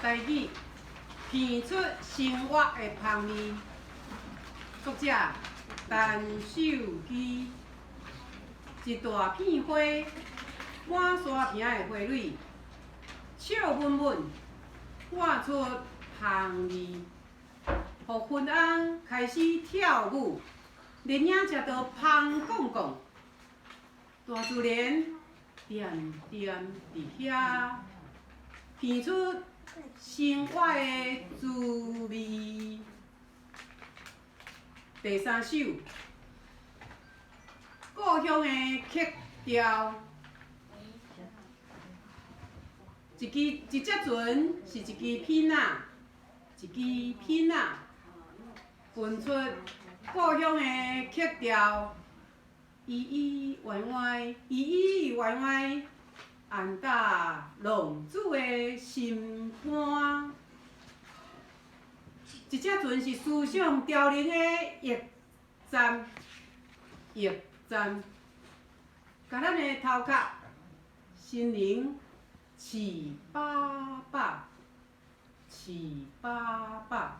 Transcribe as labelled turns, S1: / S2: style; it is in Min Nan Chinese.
S1: 台語，鼻出生活的芳味。作者陳秀基。一大片花，滿山坪的花蕊，笑悶悶，喊出芳味，予昏翁開始跳舞，日影食到芳摃摃。大自然恬恬佇遐，鼻出生活的滋味。第三首，故鄉的曲調。一支一隻船是一支片仔，一支片仔，分出故鄉的曲調，咿咿歪歪，咿咿歪歪，按打浪子的心肝。一隻船是思想凋零的驛站，驛站，共咱的頭殼、心靈飼飽飽，飼飽飽。